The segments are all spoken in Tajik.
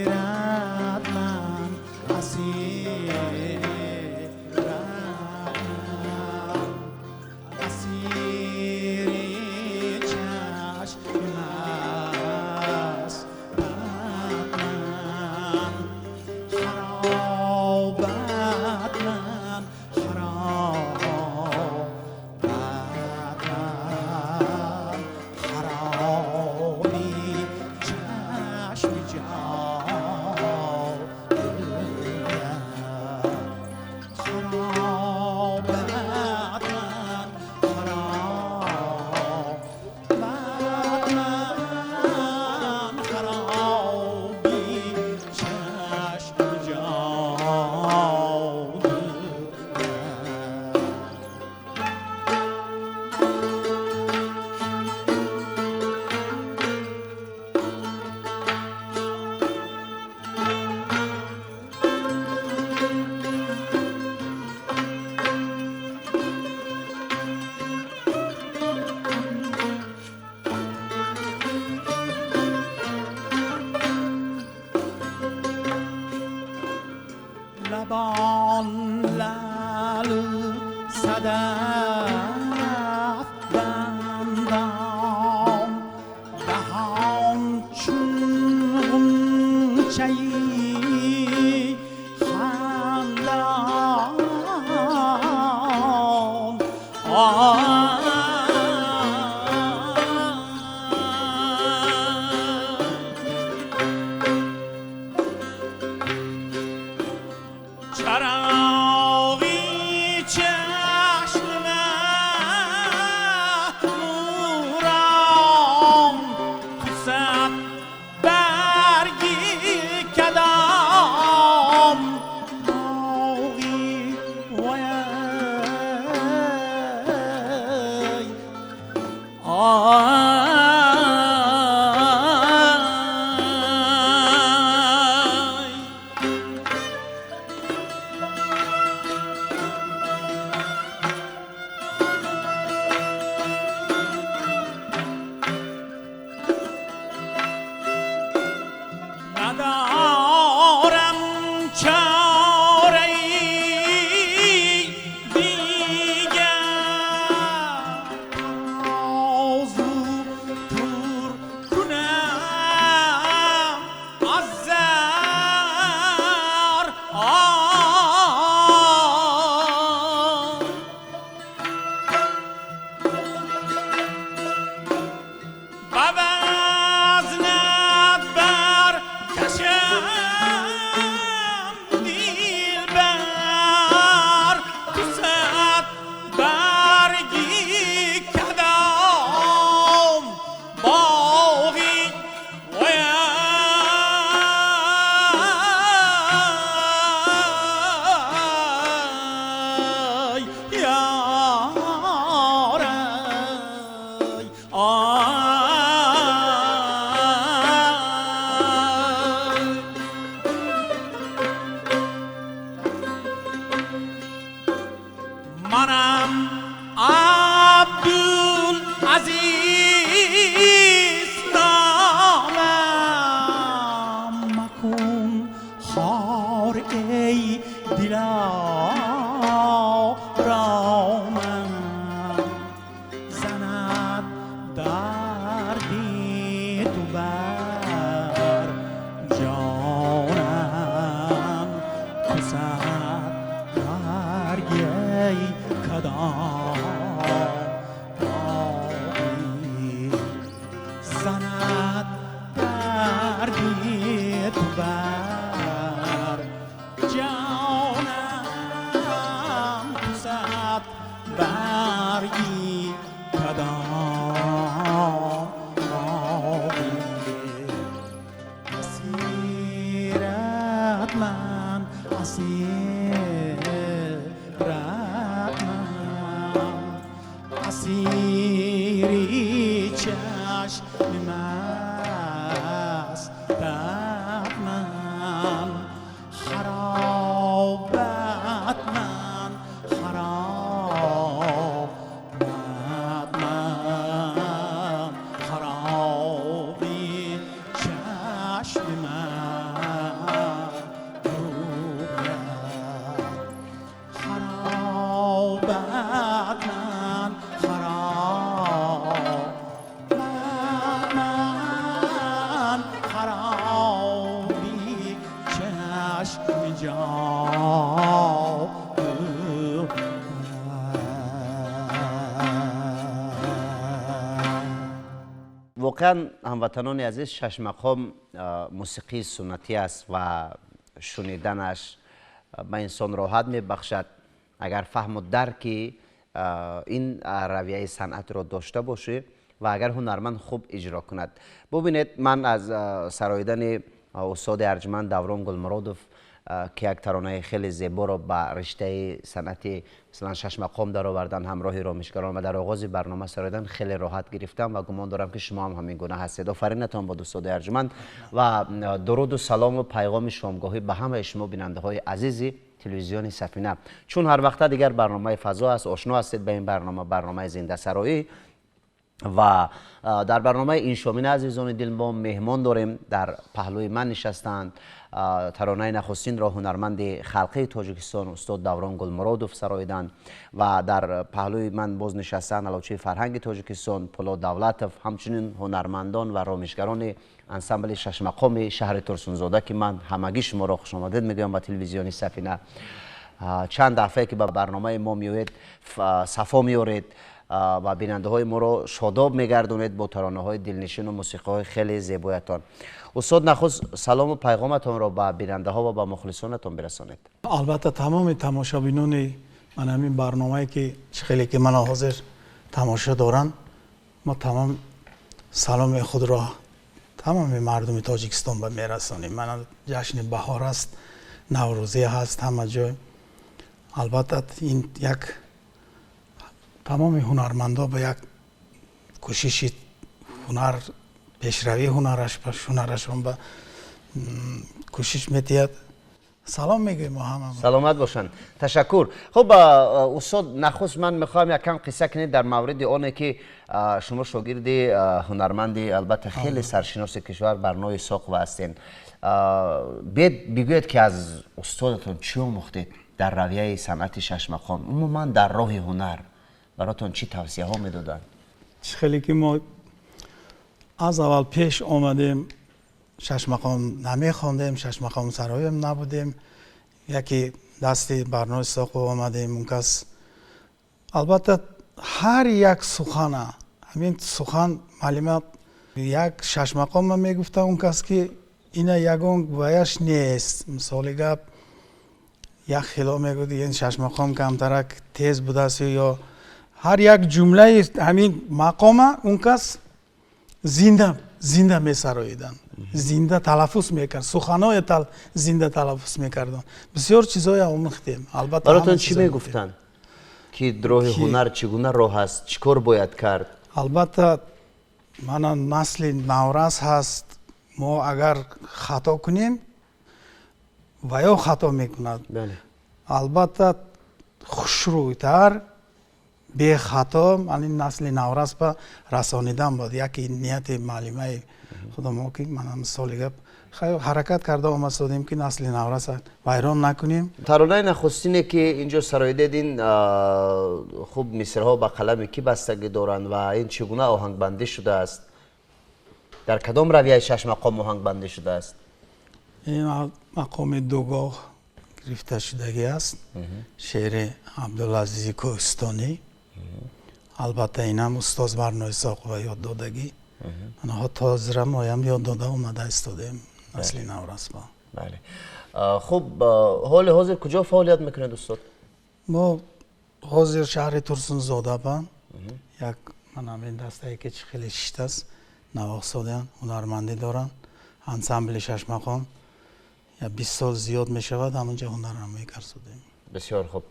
Асират ман асир. لبان لعل صدف بندان دهان چون غنچه‌ای خندان. چراغی چشم موران تو صد برگی کدام باغی وی آی. ندارم چاره‌ای دیگر ترازو پر کنم از زر به وزنت بر کشم دلبر تو صد برگی کدام باغی وی یارای آی. منم عبدالعزیز نامم مکن خوار ای دلارامم زند دردی تو بر جانم تو صد برگی کدام باغی زند دردی تو بر جانم تو صد برگی کدام باغی. اسیرت من اسیرت من اسیری چشم مستت من خرابت من خرابت من خرابی چشم من خرابت من خرابت من خرابی چشم جان. Воқеан, ҳамватанони азиз, шашмақом мусиқии суннатӣ аст ва шуниданаш ба инсон роҳат мебахшад. Агар фаҳму дарки ин равияи санъатро дошта бошӣ ва агар ҳунарманд хуб иҷро кунад. Бубинед, ман аз сароидани устоди арҷманд Даврон Гулмуродов, ки як таронаи хеле зеборо ба риштаи санъати масалан шашмақом даровардан ҳамроҳи ромишгарон ва дар оғози барнома сароидан, хеле роҳат гирифтам ва гумон дорам, ки шумо ҳам ҳамин гуна ҳастед. Офаринатон бод, устоди арҷманд, ва дуруду салому пайғоми шомгоҳӣ ба ҳамаи шумо, бинандаҳои азизи телевизиони Сафина. Чун ҳар вақта дигар барномаи фазо аст, ошно ҳастед ба ин барнома, барномаи зиндасароӣ. Ва дар барномаи ин шомина, азизони дил, мо меҳмон дорем. Дар паҳлӯи ман нишастанд. Таронаи нахустинро ҳунарманди халқии Тоҷикистон устод Даврон Гулмуродов сароиданд ва дар паҳлӯи ман боз нишастанд Аълочии фарҳанги Тоҷикистон Пулод Давлатов, ҳамчунин ҳунармандон ва ромишгарони ансамбли шашмақоми шаҳри Турсунзода, ки ман ҳамагӣ шуморо хушомадед мегӯям ба телевизиони Сафина. Чанд дафъае ки ба барномаи мо меоед, сафо меоред ва бинандаҳои моро шодоб мегардонед бо таронаҳои дилнишину мусиқиҳои хеле зебоятон. Устод, нахуст салому пайғоматонро ба бинандаҳо ва ба мухлисонатон бирасонед. Албатта, тамоми тамошобинони ман ҳамин барномае ки чӣ хеле ки мана ҳозир тамошо доранд, мо тамом саломи худро тамоми мардуми Тоҷикистон ба мерасонем. Мана ҷашни баҳор аст, наврӯзӣ ҳаст ҳама ҷой. Албатта, ин як тамоми ҳунармандо ба як кӯшиши ҳунар, пешравии ҳунарашон ба кӯшиш медиҳад. Салом мегӯем ҳама. Саломат бошанд, ташаккур. Хуб, устод, нахуст ман мехоҳам якам қисса кунед дар мавриди оне ки шумо шогирди ҳунарманди, албатта, хеле саршиноси кишвар Барнои Исоқова ҳастед. Биед бигӯед, ки аз устодатон чӣ омӯхтед дар равияи санъати шашмақом, умуман дар роҳи ҳунар баротон чӣ тавсияҳо медоданд? Чӣ хеле ки мо аз аввал пеш омадем, шашмақом намехондем, шашмақом сароем набудем. Яке дасти Барнои Исоқова омадем. Он кас, албатта, ҳар як сухана, ҳамин сухан муаллима як шашмақома мегуфта, он кас ки ина ягон ваяш нест. Мисоли гап, як хило мегуфт, ин шашмақом камтарак тез будааст, ё ҳар як ҷумлаи ҳамин мақома он кас зинда зинда месароиданд, зинда талаффуз мекард, суханои зинда талаффуз мекарданд. Бисёр чизҳое омӯхтем, албатта. Баротон чӣ мегуфтанд, ки роҳи ҳунар чӣ гуна роҳ аст, чӣ кор бояд кард? Албатта, мана насли наврас ҳаст. Мо агар хато кунем, ва ё хато мекунад, албатта, хушрӯйтар, бехато ин насли наврас ба расонидан буд яке нияти муаллимаи худамо, ки мана мисоли гап, ҳаракат карда омадсодем, ки насли наврас вайрон накунем. Таронаи нахустине ки инҷо сароидед, ин хуб, мисрҳо ба қалами кӣ бастагӣ доранд ва ин чӣ гуна оҳангбандӣ шудааст, дар кадом равияи шашмақом оҳангбандӣ шудааст? Ин мақоми дугоҳ гирифта шудагӣ аст, шеъри Абдулазизи Кӯҳистонӣ. Албатта, инам устоз Барно Исоқова ёд додагӣ. Манаҳо то ҳозира моям ёд дода омада истодем насли наврасба. Бале, хуб, ҳоли ҳозир куҷо фаъолият мекунед, устод? Мо ҳозир шаҳри Турсунзода ба як манам ин дастае ки чӣ хеле шиштааст, навохсодиан, ҳунармандӣ доранд, ансамбли шашмақом, я 20 сол зиёд мешавад, ҳамонҷо ҳунарнамоӣ карсодем. Бисёр хуб.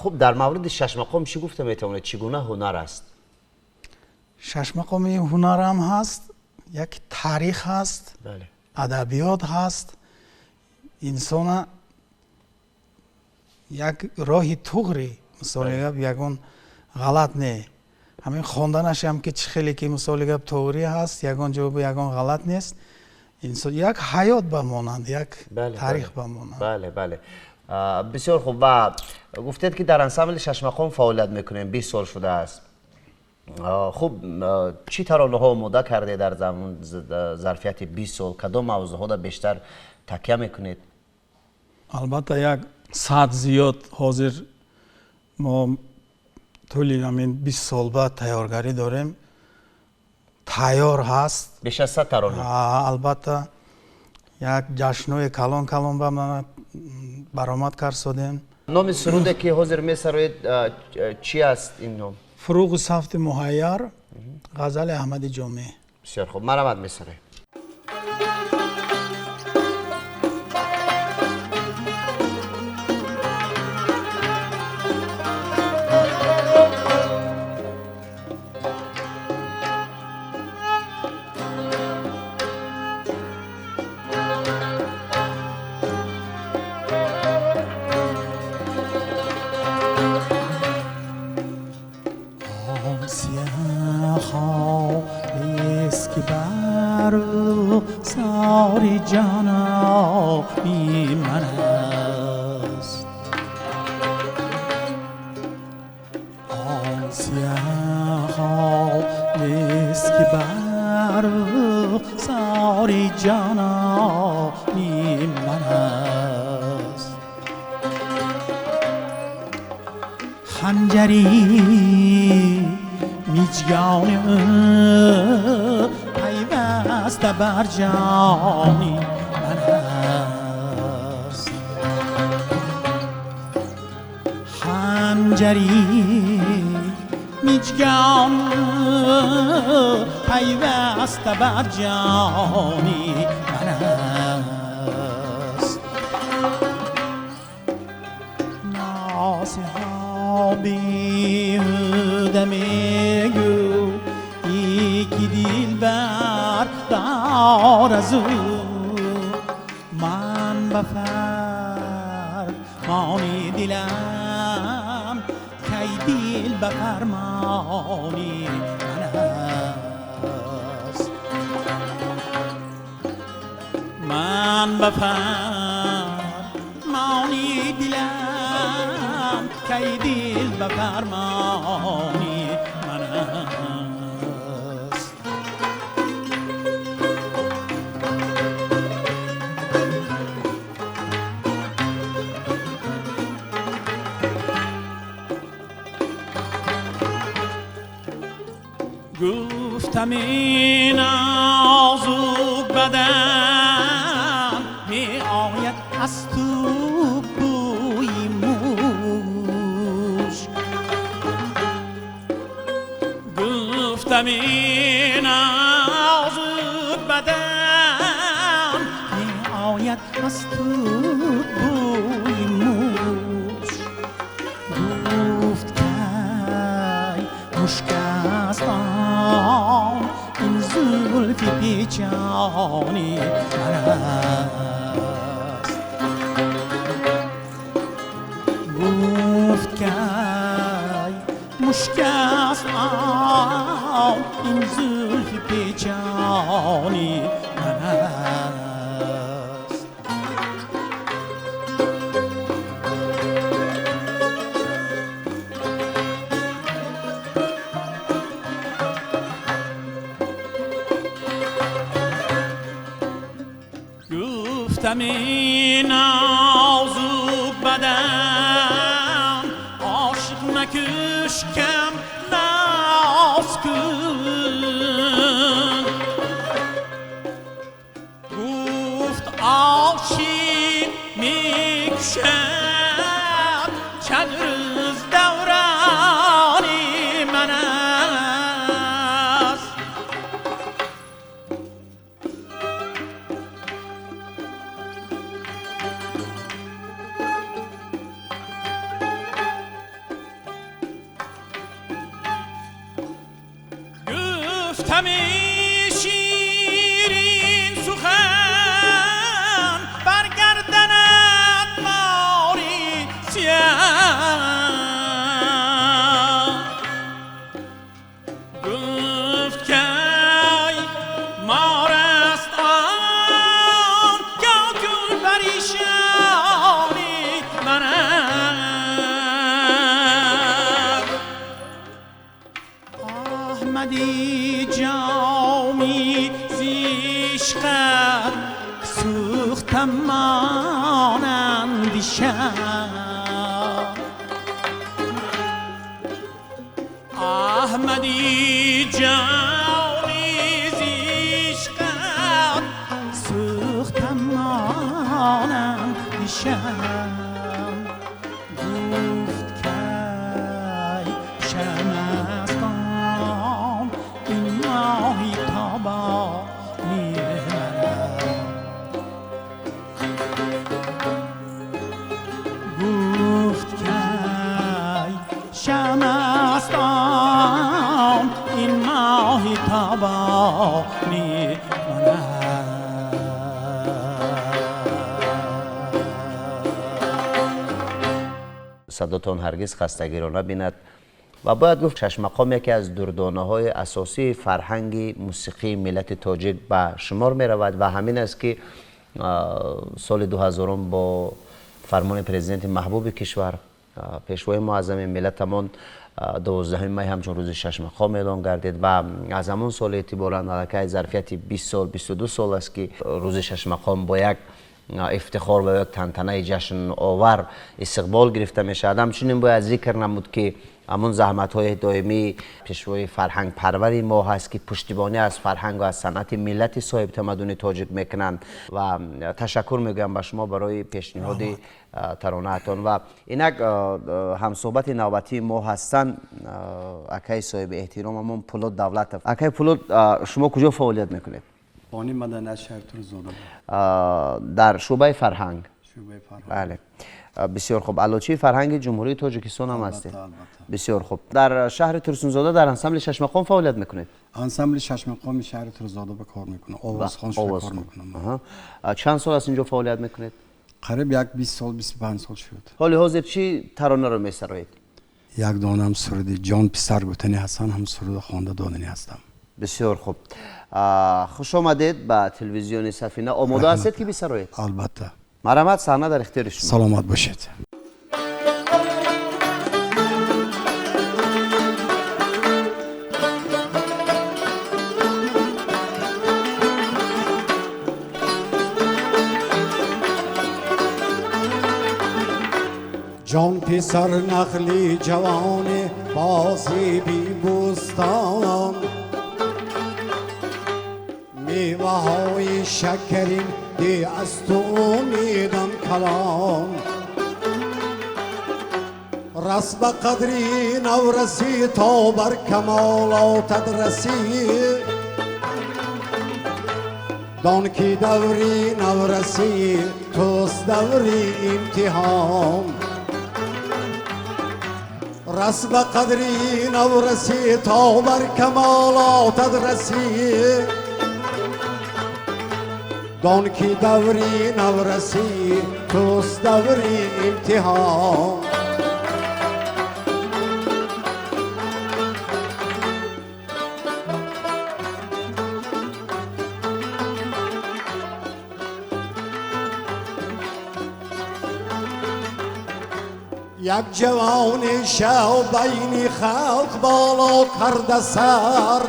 Хуб, дар мавриди шашмақом чӣ гуфта метавонед, чӣ гуна ҳунар аст? Шашмақоми ҳунарам ҳаст, як таърих ҳаст, адабиёт ҳаст, инсона як роҳи туғри, мисоли гап, ягон ғалат не, ҳамин хонданашам ки чӣ хеле ки, мисоли гап, туғрӣ ҳаст, ягон ҷо ягон ғалат нест. Инсон як ҳаёт ба монанд, як таърих ба монанд. Бале, бале, бисёр хуб. Ва гуфтед, ки дар ансамбли шашмақом фаъолият мекунем, 20 сол шудааст. Хуб, чӣ таронаҳо омода кардед дар зарфияти 20 сол, кадом мавзӯъҳода бештар такя мекунед? Албатта, як сад зиёд ҳозир мо тӯли ҳамин 20 сол ба тайёргарӣ дорем, тайёр ҳаст. Беш аз 100 тарона? Албатта, як ҷашнҳои калон калон ба баромад карсодем. Номи суруде ки ҳозир месароед чӣ аст ин ном? Фуруғи сафти муҳайяр, ғазали Аҳмади Ҷомӣ. Бисёр хуб, марҳамат, месароем. ки бар рухсори ҷонони ман аст. Ханҷари миҷгони ӯ пайваста бар ҷони ман аст. Ханҷари миҷгон пайваста бар ҷони ман аст. Носиҳо беҳуда мегӯӣ ки дилбар дор аз ӯ, ман ба фармони дилам кай дил ба фармони ман аст. Ман ба фармони дилам кай дил ба фармони ман аст. Гуфтам ин нозук бадан меояд аз ту бӯи мушк. Гуфтам ин нозук бадан меояд аз ту бӯи мушк. Гуфт кай мушк аст он ин зулфи печони ман аст. Гуфт кай мушк аст он ин зулфи печони ман аст. Гуфтам ин нозук бадан ошиқ макуш кам ноз кун. Гуфт ошиқ мекушад чанд рӯз даврони ман аст. Гуфтам эй ширин сухан бар гарданат мори сиёҳ. Гуфт кай мор аст он какул паришони ман аст. Аҳмади ҷоми зи ишқат сӯхтам монанди шамъ. Аҳмади ҷоми зи ишқат сӯхтам монанди шамъ. Гуфт кай шамъ аст он ин моҳи тобони ман аст. Гуфт кай шамъ аст он ин моҳи тобони ман аст. Садотон ҳаргиз хастагиро набинад ва бояд гуфт шашмақом яке аз дурдонаҳои асосии фарҳанги мусиқии миллати тоҷик ба шумор меравад ва ҳамин аст ки соли 2000 бо фармони президенти маҳбуби кишвар, пешвои муаззами миллатамон, 12 май ҳамчун рӯзи шашмақом эълон гардид ва аз ҳамон сол эътиборан аллакай зарфияти 20 сол, 22 сол аст, ки рӯзи шашмақом бо як ифтихор ва як тантанаи ҷашновар истиқбол гирифта мешавад. Ҳамчунин бояд зикр намуд, ки ҳамон заҳматҳои доимии пешвои фарҳангпарвари мо ҳаст, ки пуштибонӣ аз фарҳангу аз санъати миллати соҳибтамаддуни тоҷик мекунанд. Ва ташаккур мегӯям ба шумо барои пешниҳоди таронаатон. Ва инак ҳамсӯҳбати навбатии мо ҳастанд акаи соҳиби эҳтиромамон Пулод Давлатов. Акаи Пулод, шумо куҷо фаъолият мекунед? Бони маданият шаҳри Турсунзода. Дар шӯъбаи фарҳанг? Шӯъбаи фарҳанг. Бале, бисёр хуб. Аълочии фарҳанги Ҷумҳурии Тоҷикистон ҳам ҳастед? Бисёр хуб. Дар шаҳри Турсунзода дар ансамбли шашмақом фаъолият мекунед? Ансамбли шашмақоми шаҳри Турсунзода ба кор мекунам, овозхон шуда кор мекунам. Чанд сол аст инҷо фаъолият мекунед? Қариб як 20 сол, 25 сол шуд. Ҳоли ҳозир чӣ таронаро месароед? Як донам суруди «Ҷон писар» гуфтани ҳастам, ҳам суруд хонда додани ҳастам. Бисёр хуб, хуш омадед ба телевизиони Сафина. Омода ҳастед, ки бисароед? Албатта. Марҳамат, саҳна дар ихтиёри шумо. Саломат бошед. Ҷон писар, нахли ҷавоне бозӣ бибӯстон, меваҳои шакарин де аз ту умедам калон. Рас ба қадри наврасӣ, то бар камолотат расӣ. Дон ки даври наврасӣ туст даври имтиҳон. Рас ба қадри наврасӣ, то бар камолотат расӣ. Дон ки даври наврасӣ туст даври имтиҳон. Як ҷавони шав, байни халқ боло карда сар,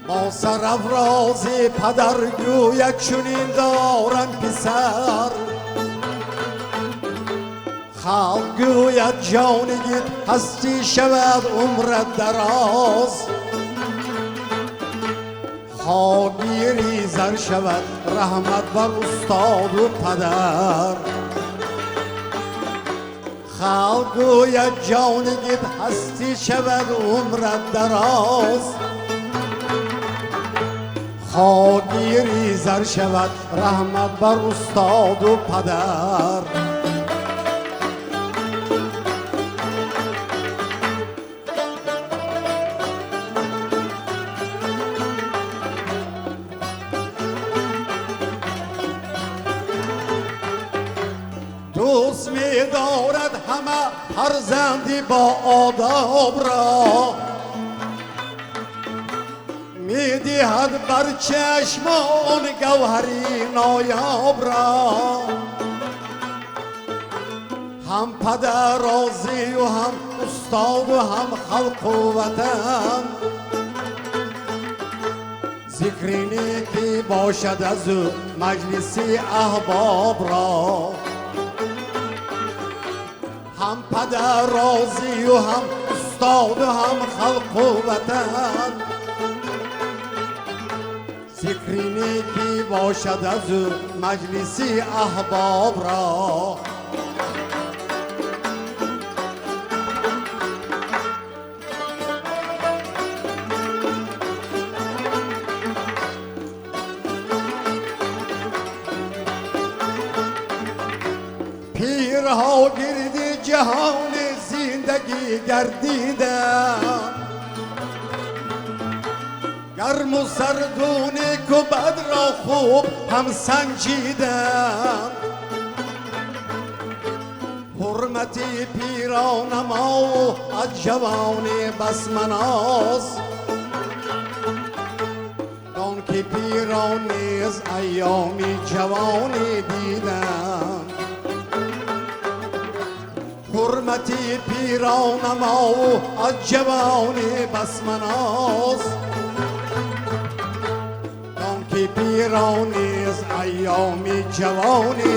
бо сарафрози падар гӯяд: чунин дорам писар. Халқ гӯяд: ҷонигит ҳастӣ шавад, умрат дароз, хокгири зар шавад, раҳмат бар устоду падар. Халқ гӯяд: ҷонигит ҳастӣ шавад, умрат дароз, хокгири зар шавад, раҳмат бар устоду падар. Дӯст медорад ҳама фарзанди бо одобро, медиҳад бар чашмон гавҳари ноёбро. Ҳам падар розию, ҳам устоду, ҳам халқу ватан, зикри некӣ бошад аз ӯ маҷлиси аҳбобро. Ҳам падар розию, ҳам устоду, ҳам халқу ватан, зикри некӣ бошад аз ӯ маҷлиси аҳбобро. Пирҳо гирди ҷаҳони зиндагӣ гардиданд, гарму сарду неку бадро хуб ҳам санҷиданд. Ҳурмати пиронамо аз ҷавони басманоз, дон ки пирон низ айёми ҷавонӣ диданд. ҳурмати пиронамову аз ҷавонӣ басманоз дон ки пирон низ айёми ҷавонӣ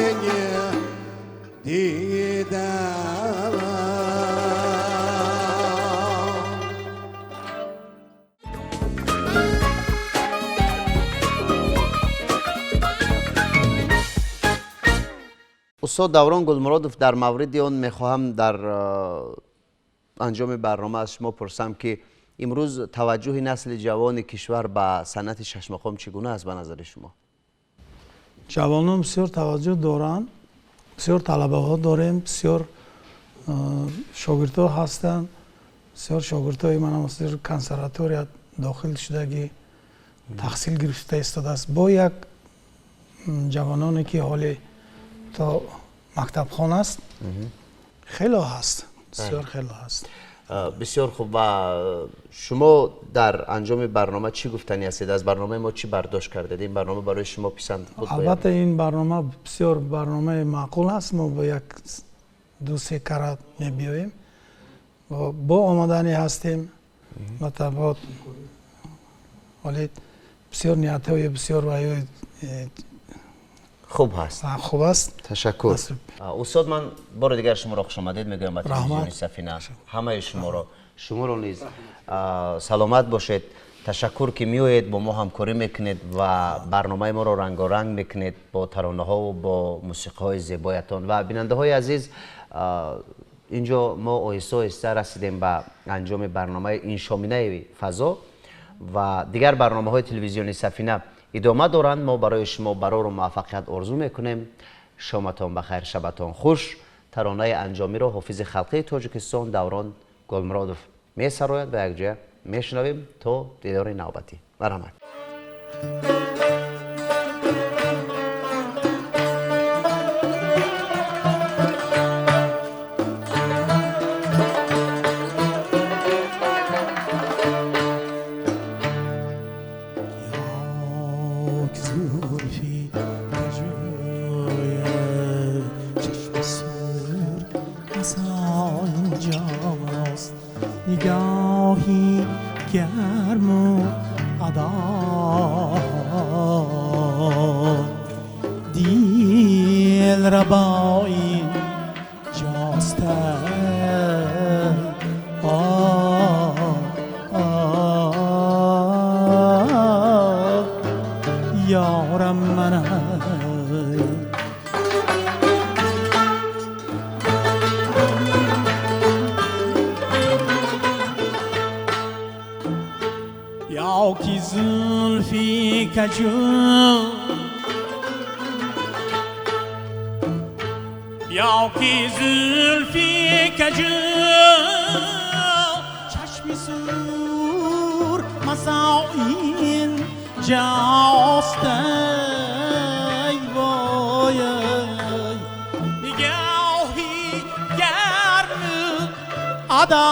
дидам. Устод Даврон Гулмуродов, дар мавриди он мехоҳам дар анҷоми барнома аз шумо пурсам, ки имрӯз таваҷҷӯҳи насли ҷавони кишвар ба санъати шашмақом чӣ гуна аст ба назари шумо? Ҷавонон бисёр таваҷҷӯҳ доранд, бисёр талабаҳо дорем, бисёр шогирдҳо ҳастанд, бисёр шогирдҳои ман бисёр консерватория дохил шудагӣ таҳсил гирифта истодааст. Бо як ҷавононе ки ҳоле то мактабхон аст, хеле ҳаст, бисёр хеле ҳаст. Бисёр хуб. Ва шумо дар анҷоми барнома чӣ гуфтанӣ ҳастед? Аз барномаи мо чӣ бардошт кардед? Ин барнома барои шумо писанд буд? Албатта ин барнома бисёр барномаи маъқул аст. Мо бо як ду се карат мебиёем, бо омаданӣ ҳастем. Албатта ҳоле бисёр ниятҳои бисёр ваёи хуб ҳаст. Хуб аст. Ташаккур. Устод, ман бори дигар шуморо хушомадед мегӯям ба телевизиони Сафина. Ҳамаи шуморо, шуморо низ саломат бошед. Ташаккур ки меоед, бо мо ҳамкорӣ мекунед ва барномаи моро рангоранг мекунед бо таронаҳову бо мусиқиҳои зебоятон. Ва бинандаҳои азиз, инҷо мо оҳиста оҳиста расидем ба анҷоми барномаи иншоминаи фазо ва дигар барномаҳои телевизиони Сафина идома доранд. Мо барои шумо барору муваффақият орзу мекунем. Шоматон ба хайр, шабатон хуш. Таронаи анҷомиро ҳофизи халқии Тоҷикистон Даврон Гулмуродов месарояд ва якҷоя мешунавем то дидори навбатӣ. Марҳамат. نگاهی گرم و ادا دل ربا این جاست یارم من. یا کی زلفی کجو، یا کی زلفی کجو، چشمی سور مساین جاست ای وای، نگاهی گرم ادا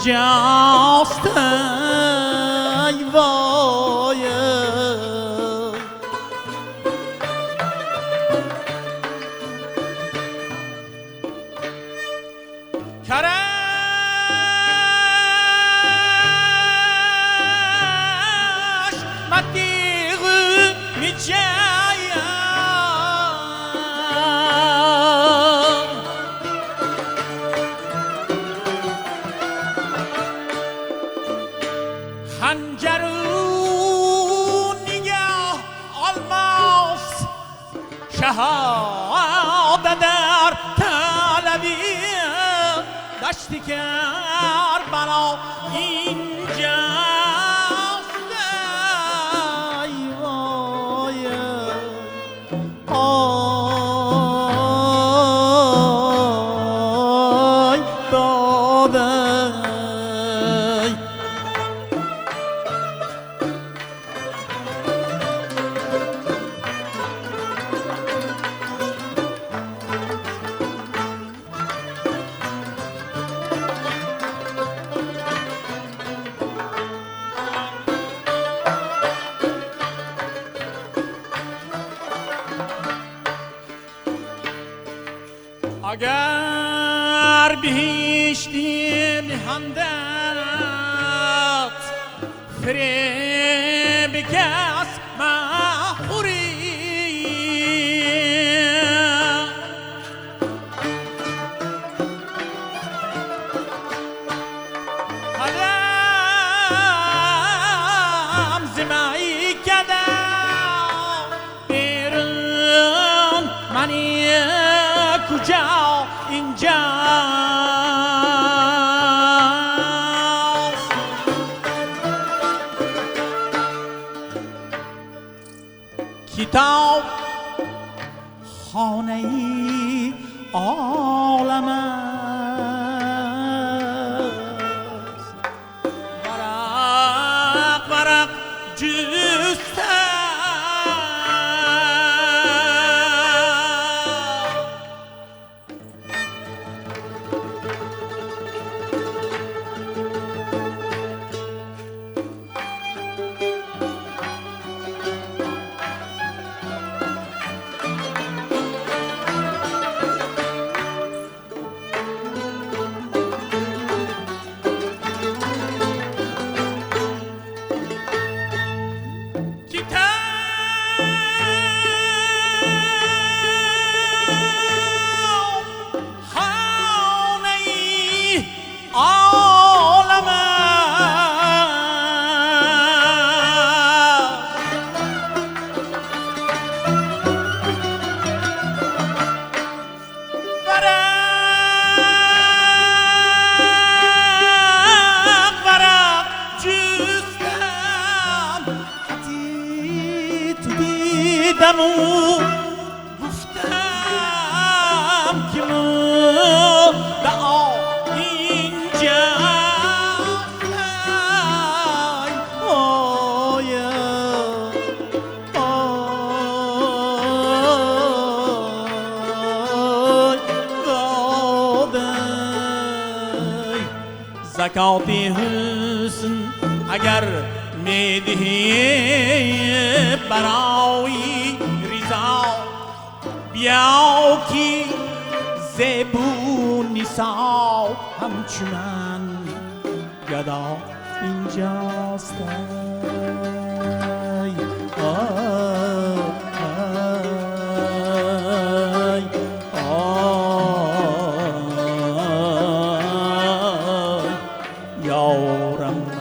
جاست ای وای. کرش متیغ میجایم خنجر نگاه الماس شهادت در طلبی دشت کربلا اینجاست ای وای آی دادای. اگر بهشتی دهندت فریب کس مخوری قدم زمایی کدم بیرون منی کجا اینجاست کتاب خانه ای عالم است ورق ورق جستن کتاب خانه ای عالم است ورق ورق جستم خطی تو دیدم و گفتم که مدعا اینجاست ای وای آی دادای زکات حسن اگر میدهی برای رضا بیا که زبون نسا همچو من گدا اینجاست ای آی آی یارم.